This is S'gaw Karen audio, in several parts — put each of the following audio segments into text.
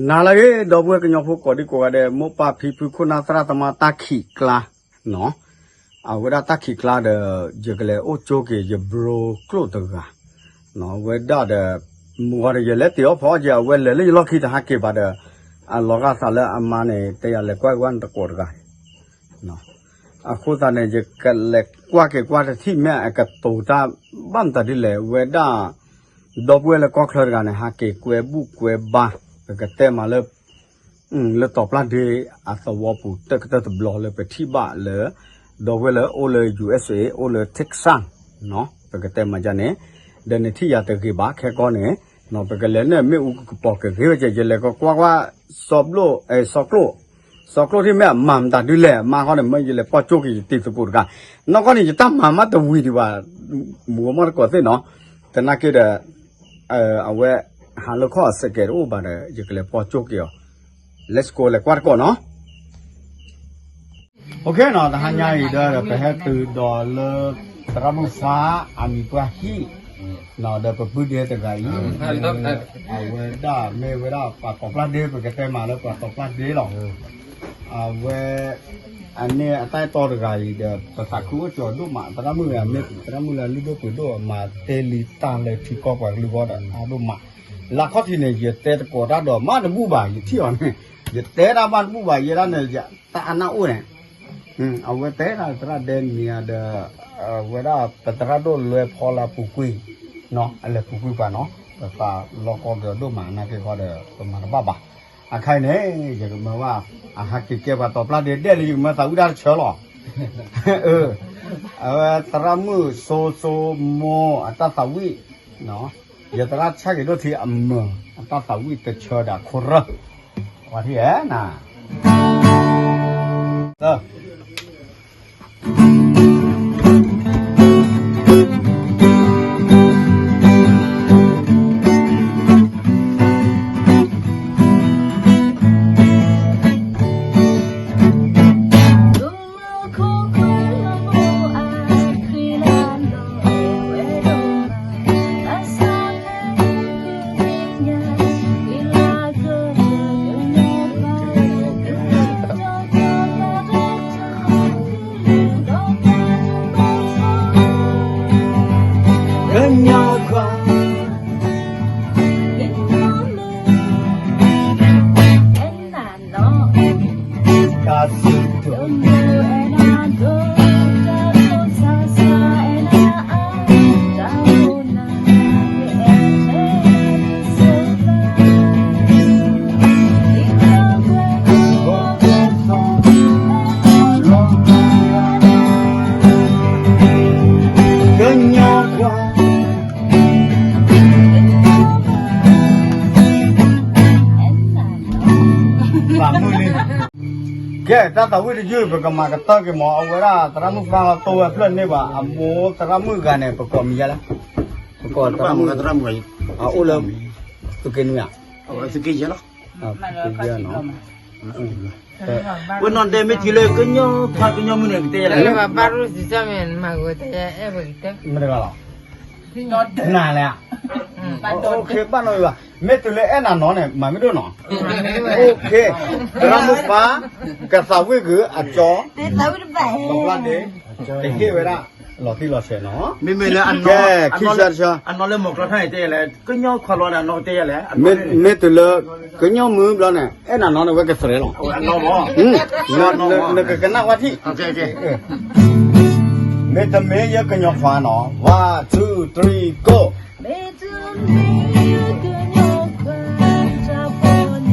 နၤလၢအဂ့ၤ ဒီပုၢ်ဝဲၢ်ကညီဖိကိးဒံကိးဂၤဒဲး မိၢ်ပၢ်ဖံဖုခိၣ်နၢ်သရၣ်သမါတၢ်ခံးကျါနီၤ, အဝဲဒၣ်တၢ်ခံးကျါဒီး ယကလဲၤအိၣ်ကၠိက့ၤ ယဘြိကျိာ်တဂၤ, ဝဲဒၣ်ဒီး မုၢ်ဂီၤဒီး ယလဲၤတ့ၢ်အီၣ်ဖီအီၣ်က့ၤ အဝဲလဲၤလၢယလီၢ်ခံတဟးက့ၤဘၣ်ဒီး အလီၤဂာ်သးလၢအမါန့ၣ် တဲယၤလဲၤကွၢ်က့ၤဝဲနတကိးတဂၤ အဃိသတးန့ၣ် ယကလဲၤကွၢ်က့ၤကွၢ်တထံၣ်မ့ၢ်အကတိၤတၢ်ဘၣ်မတၤဒ်လဲၣ် ဝဲဒၣ် ဒီပုၢ်ဝဲၢ်လၢကီၢ်ချၢတဂၤန့ၣ် ဟးက့ၤကွဲဘူၣ်ကွဲဘါ ပကတဲမးလၢ လၢတီၤပျၢ်ဒ့အသဝီပူၤ တၢ်ကတၢၢ်တဘျီလၢပထံၣ်ဘၣ်လၢ ဒီပုၢ်ဝဲၢ်လၢအိၣ်လၢ ယူၢ်အ့ၣ်စ့ အိၣ်လၢ Texas နီၤ ပကတဲမးဒ်န့ၣ် ဒီးနထံၣ်ယၤတဂ့ၤဘၣ်ခဲကီန့ၣ် ပကလဲၤန့ၢ်မ့ၣ်အူကပီၤကဂ့ၤဝဲကဲ ယလဲၤကကွၢ်ကွၢ် စီၤဘျိၣ် စီၤကျိၣ် စီၤကျိၣ်ထံၣ်မ့ၢ်အမၤမတၤဒ်လဲၣ် အမါဃီန့ၣ် မ့ၢ်ယလဲၤပီၢ်ကၠိက့ၤယတံၤသကိးတဂၤ နီၢ်ကီၢ်န့ၣ် ယတၢ်မၤမးတဝံၤဒံးဘၣ် မုၢ်ဂီၤမီၢ်တကိးသ့ၣ်နီၤ သနာ်က့ဒီး အဝဲ ဟးလၢခီၣ်အစဲးကဲးတအိၣ်ဘၣ်ဒီး ယကလဲၤပီၢ်ကၠိက့ၤအီၤ Let's go လဲၤကွၢ်တကိးနီၤ OK နီၤ တဟါညါအံၤဒီး ပဟဲတုၤဒီးလၢ သရၣ်မုၣ်ဖါအမံၤပှၢ်ဟံၣ် ဒီးပပုၢ်ဒ့တဂၤအံၤ အဝဲဒၣ်မ့ၢ်ဝဲဒၣ်ပှၤတီၤပျၢ်ဒ့ ပကတဲမးလၢပှၤတီၤပျၢ်ဒ့လီၤ အဝဲ အန့ၣ်အတၢ်အဲၣ်တီတဂၤအံၤဒီး ပသးခုအိၣ်ကၠီၤဒိၣ်မး သရၣ်မုၣ်ဂၤမ့ၢ်သရၣ်မုၣ်လၢလုၢ်ဒိၣ်ပှ့ၤဒိၣ် မၤတ့ၢ်လံတၢ်လၢထံကီၢ်ပှၤကလုာ်ဂီၢ်ဒီးအါဒိၣ်မး လၢခီၣ်ထံးန့ၣ် ယတဲတကိးတၢ်ဒီးမးတဘူၣ်ဘၣ် ယထံၣ်အီၤန့ၣ် ယတဲတၢ်မးတဘူၣ်ဘၣ် ယဲဒၣ်န့ၣ် တၢ်အနၢ်အိၣ်န့ၣ် အဝဲတဲဒၣ်သရၣ်ဒဲမံၤဒီး အဝဲဒၣ်ပသရၣ်ဒိၣ်လွဲဖီလၢအပူၤကွံာ် အလဲၤပူၤကွံာ်ပှၤနီၤ ပသးလီၤကီက့ၤအီၤဒိၣ်မး အနာ်က့ဃီဒီး ပမၤတဘၣ်ဘၣ် အခါအံၤန့ၣ် ယကမၢဘၣ် အဟးက့ၤကဲပှၤတီၤပျၢ်ဒ့ဒဲးလၢ ယကမၢသးဝံၣ်တၢ်တဆၢလီၤ အဝဲသရၣ်မုၣ်စိစိမိၢ်အတၢ်သးဝံၣ် ယသရၣ်ဆၣ်က့ၤဒိၣ်ထံအမုၢ် အတၢ်သးဝံၣ်တဆၢဒီးခိရၢ ဝၤထံၣ်ဧဲနၤ ကညီခွါ ကဲ တၢ်သးဝံၣ်တယုၢ် ပကမၤကတၢၢ်က့ၤမး အဝဲဒၣ်သရၣ်မုၣ်ဖါလီၤတိဝဲဖျၢၣ်န့ၣ်ဘၣ် အမိၢ်သရၣ်မုၣ်ဂၤန့ၣ် ပကိးမံၤယါလဲၣ် ပကိးသရၣ်မုၣ် အအိၣ်လၢ သုးက့နွံဧါ သုးက့ယဲလီၤ သုးက့ယဲနီၤ ဝဲနီၢ်ဒဲမ့ၢ်ထံၣ်လၢကညီခွါကညီမုၣ်န့ၣ် ကတဲယဲလဲၣ် ဘၣ်ရူၣ်စံစၢ်မ့ၢ်မၤဂိၢ်တယဲအဲၣ်ပကတဲ မ့ၢ်တဂၤလီၤ နၤလဲၣ် ဘၣ်နီၢ်ဝံၤဘၣ် မ့ၢ်တုၤလၢအဲၣ်နၤနီၤန့ၣ် မၤမ့ၢ်ဒိၣ်နီၤ သရၣ်မုၣ်ဖါ ကသးဝံၣ်ကုၤအကၠီ တီၤပျၢ်ဒ့ ကဟ့ၣ်ဝဲဒၣ် လီၤတံၢ်လီၤဆဲးနီၤ မ့မ့ၢ်လၢ ကဲ ခံဆၢတဆၢ အနီၢ်လၢမီၤကျီထါန့ၣ်တဲယဲလဲၣ် ကညီခွါလီၤန့ၣ် အနီၢ်ကတဲယဲလဲၣ် မ့ၢ်တုၤလၢ ကညီမုၣ်ဘျီန့ၣ် အဲၣ်နၤနီၤန့ၣ် ဝဲကသရဲလီၤ နကကနၣ်ဝဲထံၣ် မ့တမ့ၢ်ယဲကညီခွါနီၤ one two three go တၢ်သူၣ်ဒိၣ်ဒိၣ် ကွီၢ်ဘၣ်ဆၣ်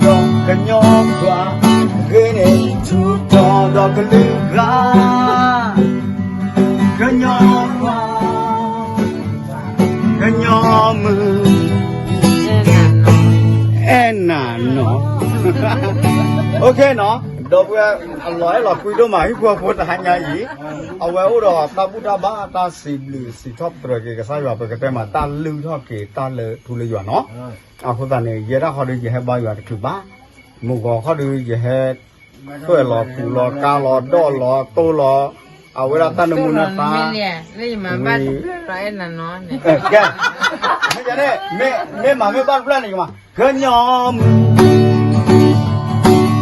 ဒီးကညီခွါ ဂ့ၤန့ၢ်ထူးထီၣ်ဒီးကလုာ်ဂၤ မုၢ် အဲၣ်နၤနီၤ, အိၣ်ခ့နီၤ, ဒီပုၢ်ဝဲၢ်အလီၤအဲၣ်လီၤကွံဒိၣ်မး ဟံၣ်ဖိဃီဖိတဟါညါအံၤ, အဝဲအိၣ်ဒီးတၢ်ဘူၣ်တၢ်ဘါတၢ်စံးဘျုးစံးထီၣ်ပတြၢၤက့ၤကစၢ်ယွၤ ပကတဲမးတၢ်လုၢ်ထီၣ်က့ၤတၢ်လၢထူလၢယွၤနီၤ, အဃိသတးန့ၣ် ယဲဒၣ်ဃီဒီးယဟဲဘါယွၤတချုးဘၣ်, မုၢ်ဂီၤခီဒီးယဟဲ သွဲၣ်လီၤကူးလီၤကါလီၤဒီၣ်လီၤတိၢ်လီၤ, အဝဲဒၣ်တၢ်နမူနသါ, ကဲ, မ့ၢ်မၤမ့ၢ်ဘၣ်တဖျၢၣ်န့ၣ်မး, ကညီမုၢ်,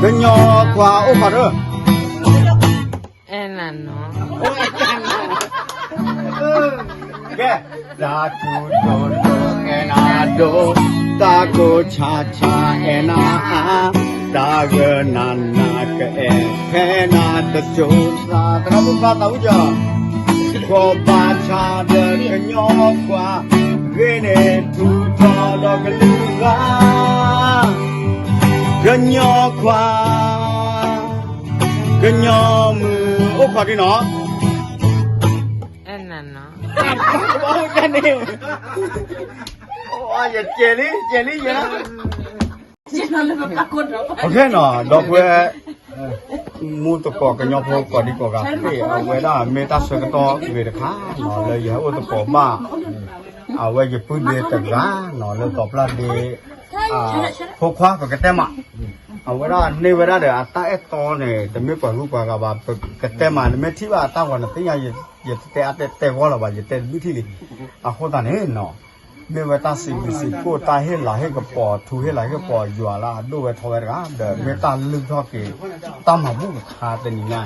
ကညီခွါအိၣ်ခွါဒီး ကဲ, တၢ်ထူဒိၣ်ဒိၣ်အဲၣ်နၤဒိၣ်, တၢ်ကိၢ်ဆါဆါအဲၣ်နၤအါ, တၢ်ဂၢၢ်နၤနၤကအဲၣ်ဖဲနၤတစိၤသး, သရၣ်မုၣ်ဖျါသးဝံၣ်ကၠီ, ကီၢ်ဘၣ်ဆၣ်ဒီးကညီခွါ, ဂ့ၤန့ၢ်ထူထီၣ်ဒီးကလုာ်ဂၤ, ကညီခွါ ကညီမုၢ်အိၣ်ခိးဒ်နီၤ, အဲၣ်နၤနီၤ, ယကဲလံ ကဲလံယဲ, အခဲနီၤ ဒီပုၢ်ဝဲၢ် မူသကိးကညီဖိကိးဒံကိးဂၤသ့ၣ် အဝဲဒၣ်မ့ၢ်တၢ်ဆၢကတီၢ်ဂ့ၤတခါနီၤ လၢယဟဲအိၣ်သကိးဘၣ် အဝဲယပုၢ်ဒ့တဂၤနီၤ လၢကီၢ်ပျၢ်ဒ့ ဖိခွါပကတဲမး အဝဲဒၣ်န့ၢ်ဝဲဒၣ်ဒီးအတၢ်အဲၣ်တီန့ၣ် တမ့ၢ်ပှၤဂုၤပှၤဂၤဘၣ် ပကတဲမး နမ့ၢ်ထံၣ်ဘၣ်အတၢ်ဂီၤနသ့ၣ်ညါ ယတတဲအါတဲတဲဂီၢ်လၢၤဘၣ် ယတဲတဘျုးထံၣ်လံ. အဃိသတးန့ၣ်နီၤ မ့ၢ်ဝဲတၢ်စံးဘျုးစံးဖှိၣ် တၢ်ဟ့ၣ်လၤဟ့ၣ်ကပီၤ ထူဟ့ၣ်လၤဟ့ၣ်ကပီၤ ယွၤလၢအဒိၣ်ဝဲထီၣ်ဝဲတဂၤ ဒီးမ့ၢ်တၢ်လုၢ်ထီၣ်က့ၤ တၢ်မၤဘူၣ်တခါတနံၤညါ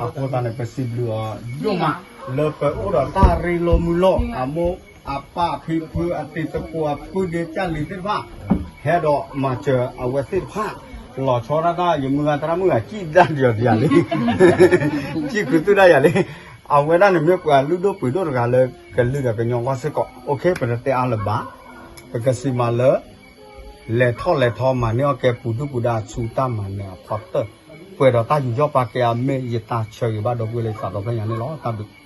အဃိသတးန့ၣ် ပစံးဘျုးအီၤဒိၣ်မး လၢပအိၣ်ဒီးတၢ်ရ့လိာ်မုာ်လိာ် အမိၢ်အပၢ်ဖံဖုအတံၤသကိးအပုၢ်ဒ့ကၢ်လံၤသ့ၣ်တဖၣ် ဟဲဒီးမၤစၢၤအဝဲသ့ၣ်တဖၣ် လီၤဆီဒၣ်တၢ် ယမုၢ်ဂၤသရၣ်မုၣ်ဂၤ စံၣ်ဒၣ်ဒီးယၤလံ စံၣ်ခုသူၣ်ဒၣ်ယၤလံ အဝဲဒၣ်န့ၣ်မ့ၢ်ပှၤလုၢ်ဒိၣ်ပှ့ၤဒိၣ်တဂၤလၢ ကလုၢ်ဒီးကညီဝါစ့ၢ်ကီး အိၣ်ခ့ ပတတဲအါလၢၤဘၣ် ပကစံးမးလၢ လဲၤထီၣ်လဲၤထီ မၤန့ၢ်အီၣ်ကဲပူၤဒုၣ်ပူၤဒါဆူတၢ်မၤနၢၤအဖီတၢၢ် ပှဲၤဒီးတၢ်ယူးယီၣ်ပာ်ကဲအမ့ၢ်ယတၢ်ဆၢဂ့ၤဘၣ်ဒီပုၢ်ဝဲၢ်လၢသးဒီဖျၢၣ်ညါန့ၣ်လီၤ. တၢ်ဘျုး